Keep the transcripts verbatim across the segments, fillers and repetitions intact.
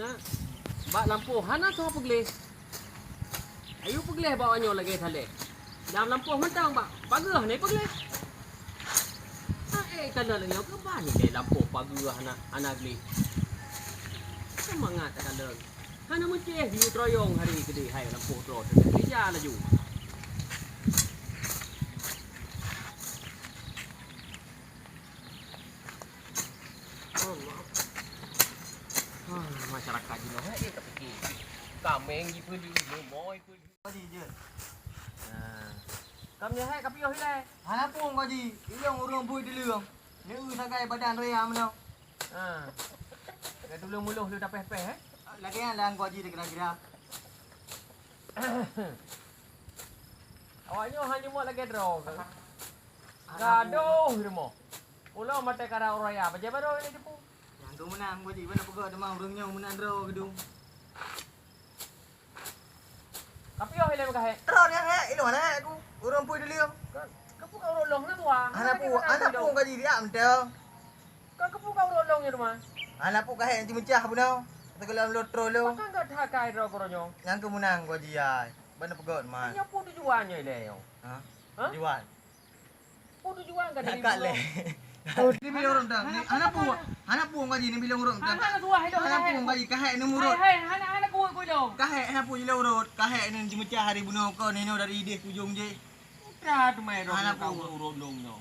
Bak lampôh hana soe peugleh. Ayue peugleh bak awak nyoe lagèe saleh. Lam lampôh mantong bak pageue hana peugleh. Hai, eh, ka lheueh nyoe keuban ilèe lampôh pageue hana, hana gleh. Seumangat ka lheueh. Hana meucéh yue teuruyong hari keudéh hai lampôh droe teuka keurija laju. Allah. Ah, masyarakat jinoe hai, eh, tapike. Kaméng jipeuli, leumoi peuli. Haji jeuet. Nah. Kam nyoe hai ka piôh ilèe. Hana peue Haji, ilông ureueng bui dileueng. Neu sagai badan raya meunoe. Ha. Ka tuleueng muloh lôn tapéh-péh, eh? Lagèe nyan lah Haji kira-kira. Awak nyoe hana jumuk lagèe droe keuh. Gadoh rumoh. Ulôn maté kara uraya, bajèe baroe lé teupeu. Nyang keu meunang Haji, bana peugah teuma ureueng nyoe meunan droe keudung. Ka piôh ilèe meukahék. Droe nyang hék, ilôn hana hék ku. Ureueng pui dileueng. Ka, ka peue ka ureueng lôn hana tuha. Hana peue, hana peue Haji, riak mantong. Ka, ka peue ka ureueng lôn nyoe teuma. Hana peue kahék nyang jimeucah bunoe. Teuka lam lôn troh lôn. Pakon ka that kai droe keudroe nyoe. Nyang keu meunang Haji ai. Bana peugah teuma. Nyoe peue tujuan nyoe ilèe nyoe? Ha? Ha? Tujuan. Peue tujuan ka dari bunoe? Oh, ni bilong ureueng dang. Hana peue, hana peue Haji ni bilong ureueng dang. Hana tuha ilôn. Hana peue Haji, kahék ni murot. Hai, hai, hana, hana kuat ku ilôn. Kahék, hana peue ilôn urot. Kahék ni jimeucah hari bunoe kon, ni dari idéh ke ujong jih. Putra teumai droe. Hana peue urot lôn nyoe.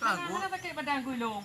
Hana, hana sakét badan ku ilôn.